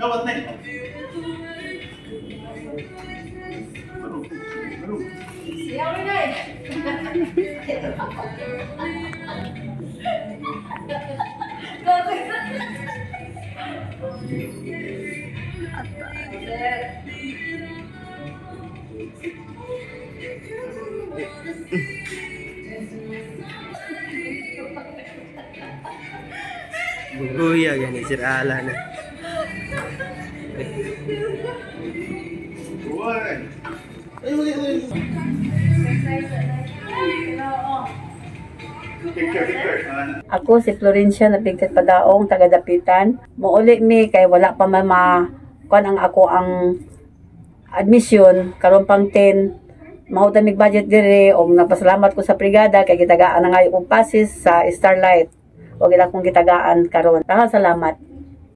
Gawat na eh. Ano? Ano? Buya gani Sir Alan. Uy. Ay, uli, uli. Picture, picture. Ah, Ako si Florencia Napigtit Padaong, taga Dapitan. Muuli mi kay wala pa man ma kuan ang ako ang admission karon pang 10. Mao ta mig budget dire og nagpasalamat ko sa brigada kay gitagaan na ngayo kong passes sa Starlight. O gila kong gitagaan karon. Daghang salamat.